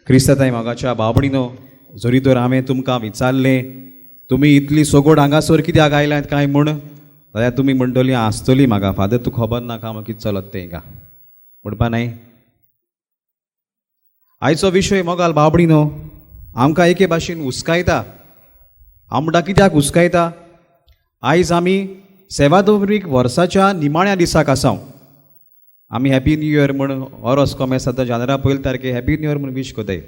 क्रिस्ताताय मोगाच्या बाबणीनो, जरी तर हांवें तुमकां विचारलें तुमी इतली सगोड हांगासर कित्याक आयल्यात काय म्हूण, जाल्यार तुमी म्हणटली आसतली म्हाका, फादर तूं खबर नाका हांव कितें चलत तें हिंगा म्हणपा न्हय. आयचो विशय मोगाल बाबणीनो आमकां एके भाशेन हुस्कायता. हांव म्हणटा कित्याक हुस्कायता? आयज आमी सेवादोरीक वर्साच्या निमाण्या दिसाक आसा. आमी हॅपी न्यू इयर म्हूण ओरोस कोमेस आतां जानेरा 1 तारखे हॅपी न्यू इयर म्हूण वीश कोताय.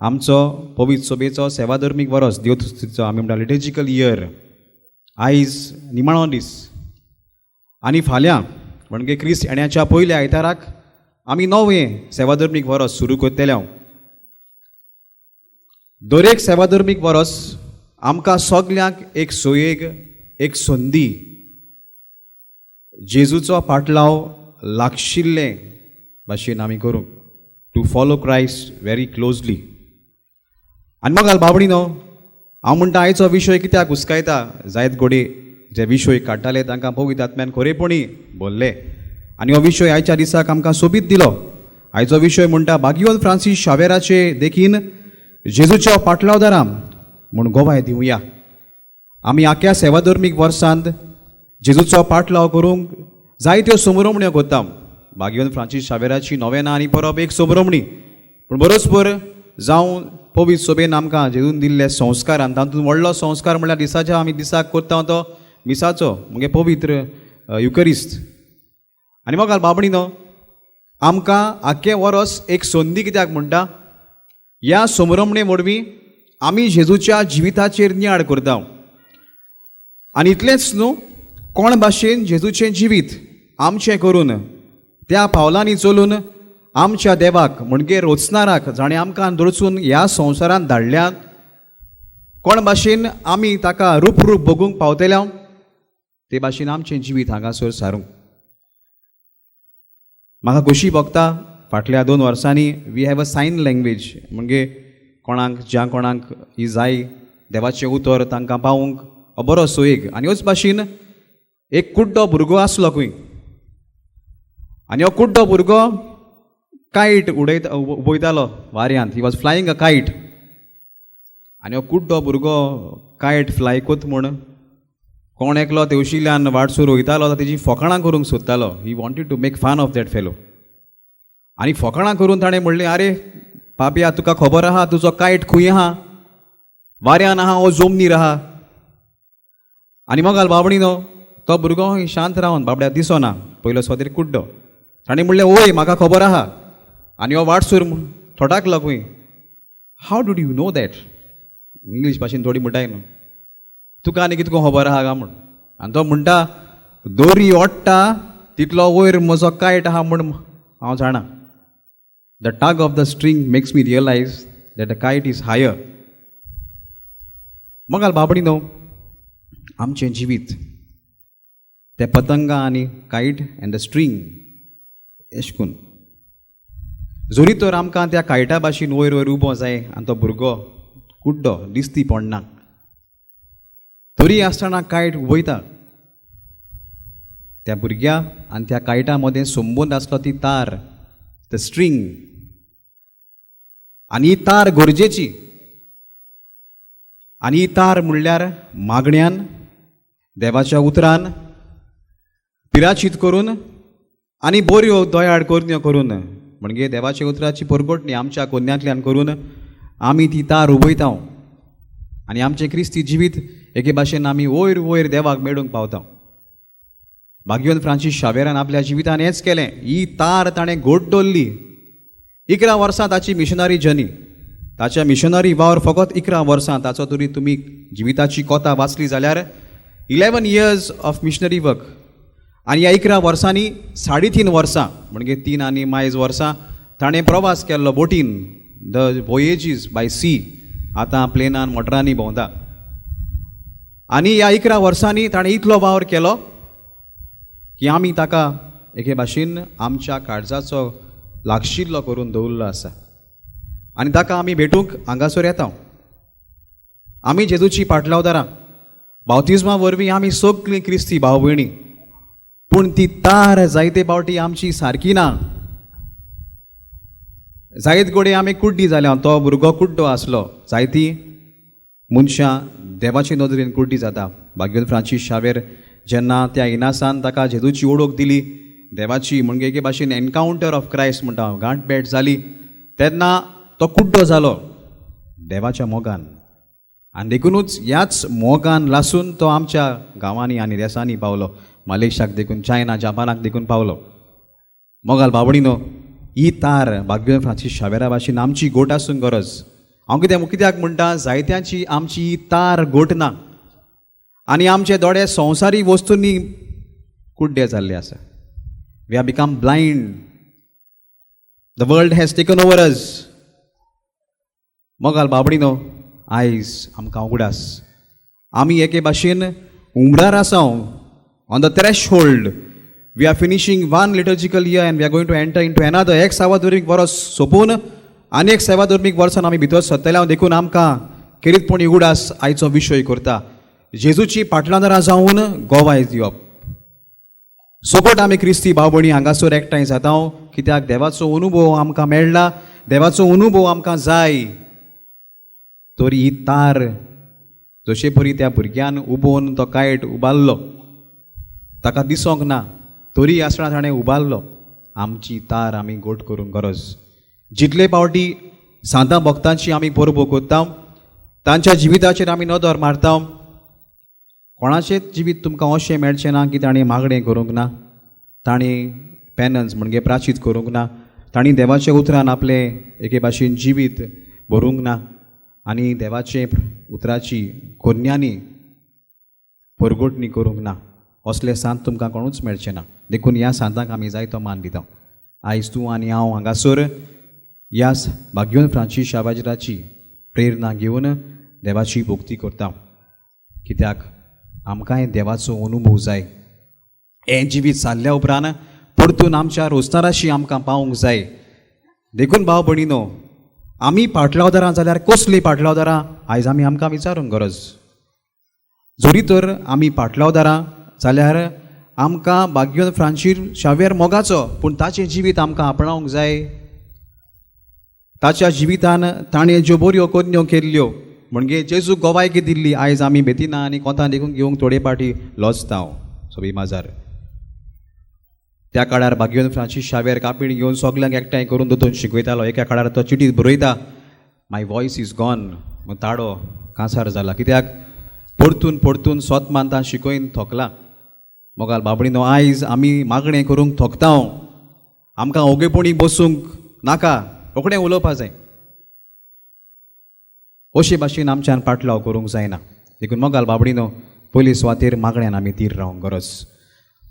आमचो पवित्र सोबेचो सेवाधर्मीक वरोस देवतुस्तीचो आमी म्हणटा लिटर्जिकल इयर आयज निमाणो दीस आनी फाल्यां म्हणजे क्रिस्त येण्याच्या पयल्या आयताराक आमी नवें सेवाधर्मीक वरोस सुरू करतले. दरेक सेवाधर्मीक वरोस आमकां सगल्यांक एक सोयेग, एक संदी जेजूचो पाटलाव लागशिल्ले भाशेन आमी करूंक, to follow Christ very closely. आनी मोगाल बाबणीनो, हांव म्हणटा आयचो विशय कित्याक हुस्कायता? जायत घोडे जे विशय काडटाले तांकां पवित्र आत्म्यान खरेपणी बोल्ले आनी हो विशय आयच्या दिसाक आमकां सोबीत दिलो. आयचो विशय म्हणटा बागियोन फ्रांसीस शावेराचे देखीन जेजूच्या पाटलावदारां म्हूण गोवाय दिवया. आमी आख्या सेवाधर्मीक वर्सांत जेजूचो पाटलाव करूंक जायत्यो समरमण्यो करता. बागियोन फ्रांसीस शावेराची नोवेना आनी परब एक समरमणी, पूण बरोबर जावं पवित्र सोबेन आमकां जेजून दिल्ले संस्कारान तातूंत व्हडलो संस्कार म्हणल्यार दिसाच्या आमी दिसाक करता तो मिसाचो म्हणजे पवित्र युकरिस्त. आनी मोगाल बाबणीनो, आमकां आख्खें वरोस एक संदी कित्याक म्हणटा, ह्या समरमणे वरवीं आमी जेजूच्या जिविताचेर नियाळ करता. आनी इतलेंच न्हू, कोण भाशेन जेजूचें जिवीत आमचें करून त्या पावलांनी चलून आमच्या देवाक म्हणजे रोचणाराक जाणें आमकां दर्चून ह्या संवसारांत धाडल्यात, कोण भाशेन आमी ताका रूप रूप बगूंक पावतले, ते भाशेन आमचें जिवीत हांगासर सारूंक. म्हाका खोशी भोगता फाटल्या 2 वर्सांनी we have a sign language, म्हणजे कोणाक ज्या कोणाक ही जाय देवाचें उतर तांकां पावूंक हो बरो सोयेक. आनी ह्योच भाशेन एक कुड्डो भुरगो आसलो खंय, आनी हो कुड्डो भुरगो कायट उडयता उबयतालो वाऱ्यांत, he was flying a kite. आनी हो कुड्डो भुरगो कायट फ्लाय कोत म्हूण कोण एकलो तेवशिल्यान वाटसूर वयतालो तेजी फकाणां करूंक सोदतालो. He wanted to make fun of that fellow. आनी फकाणां करून ताणें म्हणलें, आरे पापया, तुका खबर आहा तुजो कायट खंय आहा? वाऱ्यान आहा वो जमनीर आहा? आनी मोगाल बाबणीनो, तो भुरगो शांत रावन बाबड्या दिसना, पयलो सोदेर कुड्डो. ताणें म्हणलें, ओय म्हाका खबर आहा. आनी हो वाटसूर थोटाकलो खंय, how did you know that? English भाशेन थोडी म्हणटाय न्हू, तुका आनी कितको खबर आहा काय म्हूण. आनी तो म्हणटा, दोरी ओडटा तितलो वयर म्हजो कायट आहा म्हूण हांव जाणा. The tug of the string makes me realise that the kite is higher. मोगाल बाबणी न्हू, आमचें जिवीत ते पतंगा आनी कायट एंड the string एश करून जरी तर आमकां त्या कायटा भाशेन वयर वयर उबो जाय आनी तो भुरगो कुड्डो दिसती पडना तरी आसतना कायट उबयता. त्या भुरग्या आनी त्या कायटा मदें संबंद आसलो ती तार, the string. आनी ही तार गरजेची. आनी ही तार म्हणल्यार मागण्यान, देवाच्या उतरान पिराचीत करून आनी बऱ्यो दयाळ करण्यो करून, म्हणजे देवाच्या उतराची परगटणी आमच्या कोन्यांतल्यान करून आमी ती तार उबयता आनी आमचें क्रिस्ती जिवीत एके भाशेन आमी वयर वयर देवाक मेळूंक पावता. बागियोन फ्रांसीस शावेरान आपल्या जिवितान हेंच केलें. ही तार ताणें गोड दवरली. 11 वर्सां ताची मिशनरी जर्नी, ताच्या मिशनरी वावर फकत 11 वर्सां ताचो. तरी तुमी जिविताची कोता वाचली जाल्यार 11 years of missionary work. आनी ह्या 11 वर्सांनी 3.5 वर्सां म्हणजे 3 आनी मायज वर्सां ताणें प्रवास केल्लो बोटीन, the voyages bye सी. आतां प्लेनान मोटरांनी भोंवता. आनी ह्या 11 वर्सांनी ताणें इतलो वावर केलो की आमी ताका एके भाशेन आमच्या काळजाचो लागशिल्लो करून दवरिल्लो आसा आनी ताका आमी भेटूंक हांगासर येता. आमी जेजूची पाटलावदारां, बावतिज्मा वरवीं आमी सगळीं क्रिस्ती भाव भयणी, पूण ती तार जायते फावटी आमची सारकी ना. जायत गोडे आमी कुड्डी जाल्या. तो भुरगो कुड्डो आसलो. जायती मनशां देवाचे नदरेन कुड्डी जाता. भाग्योन फ्रांसीस शावेर जेन्ना त्या इनासान ताका जेजूची ओळख दिली, देवाची, म्हणजे एके भाशेन एनकावंटर ऑफ क्रायस्ट म्हणटा हांव, गांठ भेट जाली, तेन्ना तो कुड्डो जालो देवाच्या मोगान. आनी देखुनूच ह्याच मोगान लासून तो आमच्या गांवांनी आनी देसांनी पावलो, मलेशियाक देखून, चायना, जापानाक देखून पावलो. मोगाल बाबडीनो, ही तार भाग्य फ्रांसीस शावेरा भाशेन आमची गोट आसूंक गरज. हांव कितें कित्याक म्हणटा, जायत्यांची आमची ही तार गोट ना आनी आमचे दोळे संवसारीक वस्तूंनी कुड्डे जाल्ले आसा. We are become blind. The world has taken over us. मोगाल बाबडीनो, आयज आमकां उगडास, आमी एके भाशेन उमरार आसा, on the threshold. We are finishing one liturgical year and we are going to enter into another. एक सावादुर्मीक वर्स सोंपून आनी एक सेवाधर्मीक वर्सान आमी भितर सरतले. देखून आमकां खेरीतपणी उगडास आयचो विशय करता, जेजूची पाटलांदरां जावन गोवाय दिवप. सोपट आमी क्रिस्ती भाव भयणी हांगासर एकठांय जाता कित्याक देवाचो अनुभव आमकां मेळ्ळा, देवाचो अनुभव आमकां जाय. तर ही तार जशे परी त्या भुरग्यान उबोवन तो कायट उबारलो, ताका दिसोंक ना तरी आसतना ताणें उबारलो. आमची तार आमी गोट करूंक गरज. जितले पावटी सांतां भक्तांची आमी परबो करता, तांच्या जिविताचेर आमी नदर मारता, कोणाचेंच जिवीत तुमकां अशें मेळचें ना की ताणें मागणें करूंक ना, ताणें पेनन्स म्हणजे प्राचीत करूंक ना, तांणी देवाच्या उतरान आपलें एके भाशेन जिवीत भरूंक ना आनी देवाचे उतराची कोन्यांनी परगटणी करूंक ना. असले सांत तुमकां कोणूच मेळचें ना. देखून ह्या सांतांक आमी जायतो मान दिता. आयज तूं आनी हांव हांगासर ह्या भाग्योन फ्रांसीस शाबाजराची प्रेरणा घेवन देवाची भक्ती करता, कित्याक आमकांय देवाचो अनुभव जाय. हें जिवीत सारल्या उपरांत परतून आमच्या रोजताराशी आमकां पावूंक जाय. देखून भाव भयणीनो, आमी पाटलावदारां जाल्यार कसलीं पाटलावदारां, आयज आमी आमकां विचारूंक गरज. जरी तर आमी पाटलावदारां जाल्यार आमकां भाग्योन फ्रांशीर शावेर मोगाचो, पूण ताचें जिवीत आमकां आपणावंक जाय. ताच्या जिवितान ताणें ज्यो बऱ्यो करण्यो केल्ल्यो, म्हणजे जेजू गोवायकी दिल्ली, आयज आमी बेतिना आनी कोंतां देखून घेवंक थोडे पाटी लजता हांव सोबी माजार. त्या काळार भाग्योन फ्रांसीस शावेर कापीण घेवन सगल्यांक एकठांय करून दोतोन शिकयतालो. एका काळार तो चिटीत बरयता, "My voice is gone." ताडो कांसार जाला, कित्याक परतून परतून सोत मानता शिकयन थोकला. मोगाल बाबडीनो, आयज आमी मागणें करूंक थोकता. आमकां ओगेपणी बसूंक नाका, रोखडें उलोवपा जाय. अशे भाशेन आमच्यान पाटलाव करूंक जायना. देखून मोगाल बाबडीनो, पयली सुवातेर मागण्यान आमी थीर रावंक गरज.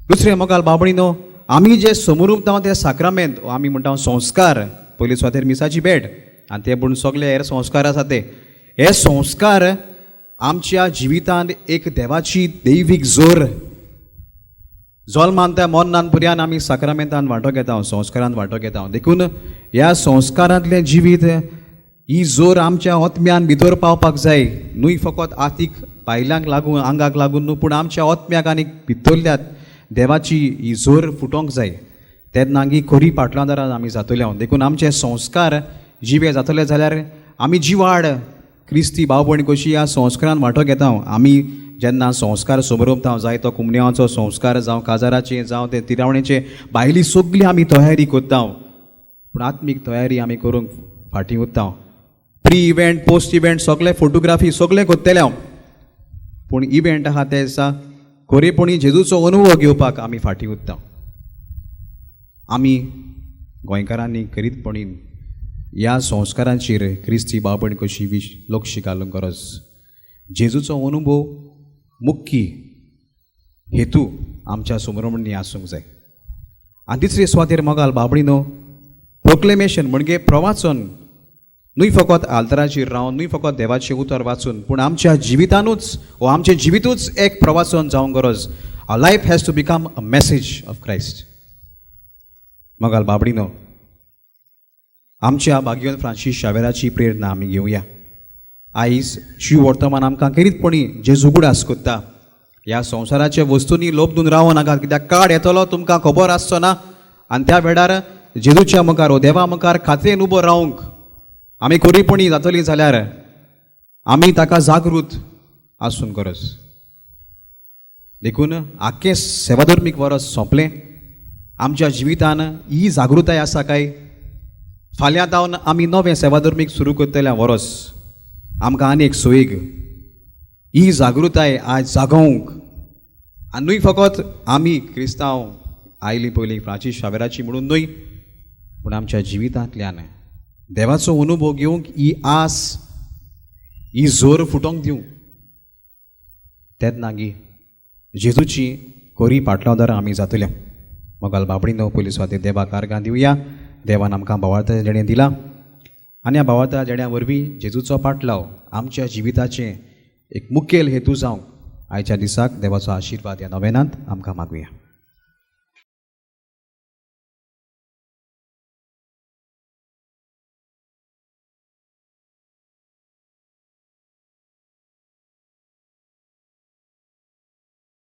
दुसरें, मोगाल बाबडीनो, आमी जे समरुपता ते साक्रामेंत आमी म्हणटा संस्कार. पयली सुवातेर मिसाची भेट आनी ते पूण सगळे हेर संस्कार आसा ते, हे संस्कार आमच्या जिवितांत एक देवाची दैवीक जोर. जल्मान त्या मोन्नान पुर्यान आमी साक्रामेंतान वांटो घेता, संस्कारान वांटो घेता. देखून ह्या संस्कारांतलें जिवीत, ही जोर आमच्या ओत्म्यान भितर पावपाक जाय. न्हय फकत आतीक भायल्यांक लागून, आंगाक लागून न्हू, पूण आमच्या ओत्म्याक आनी भितरल्यात देवाची ही जोर फुटोंक जाय. तेन्ना ही खरी पाटलादारां आमी जातले. हांव देखून आमचे संस्कार जिवे जातले जाल्यार आमी जिवाड क्रिस्ती भाव भयण कशी ह्या संस्कारान वांटो घेता. आमी जेन्ना संस्कार समरोपता, जाय तो कुमन्यांचो संस्कार जावं, काजाराचे जावं, ते तिरावणेचे, भायली सगळी आमी तयारी करता, पूण आत्मीक तयारी आमी करूंक फाटीं उरता. प्री इव्हेंट, पोस्ट इव्हेंट सगळे फोटोग्राफी सगळें करतले हांव, पूण इव्हेंट आहा ते दिसा खरेपणी जेजूचो अनुभव घेवपाक आमी फाटीं उरता. आमी गोंयकारांनी खरीतपणी ह्या संस्कारांचेर क्रिस्ती भाव कशी विश लक्ष घालूंक गरज. जेजूचो अनुभव मुख्य हेतू आमच्या समरमणी आसूंक जाय. आनी तिसरे सुवातेर, मोगाल बाबडीनो, प्रोक्लेमेशन म्हणजे प्रवाचन. न्हय फकत आल्तराचेर रावन, न्हय फकत देवाचें उतर वाचून, पूण आमच्या जिवितानूच वो आमचें जिवितूच एक प्रवाचन जावंक गरज. Our life has to become a message of Christ. मोगाल बाबडीनो, आमच्या भाग्योन फ्रांसीस शावेराची प्रेरणा आमी घेवया. आयज शिव वर्तमान आमकां खेरीतपणी जेजू उगडास कोत्ता, ह्या संवसाराच्या वस्तूंनी लोबदून रावो नाका, कित्याक काळ येतलो तुमकां खबर आसचो ना आनी त्या वेळार जेजूच्या मुखार, देवा मुखार खात्रेन उबो रावंक आमी खरीपणी जातली जाल्यार आमी ताका जागृत आसूंक गरज. देखून आख्खें सेवाधर्मीक वरस सोंपलें, आमच्या जिवितान ही जागृताय आसा काय? फाल्यां जावन आमी नवें सेवाधर्मीक सुरू करतल्या वरस, आमकां आनी एक सोयीग ही जागृताय आज जागोवंक. आनी न्हय फकत आमी क्रिस्तांव आयलीं पयलीं फ्रांसीस शावेराची म्हणून न्हय, पूण आमच्या जिवितांतल्यान देवाचो अनुभव घेवंक ही आस, ही जोर फुटोवंक दिवंक, तेन्ना गी जेजूची कोरी पाटलावदारां आमी जातले. मोगाल बाबडीनो, पयली सुवातेर देवाक आर्गां दिवया. देवान आमकां भावार्थाचें देणें दिलां आनी ह्या भावार्था देण्या वरवीं जेजूचो पाटलाव आमच्या जिविताचें एक मुखेल हेतू जावंक आयच्या दिसाक देवाचो आशिर्वाद ह्या नवेनांत आमकां मागुया.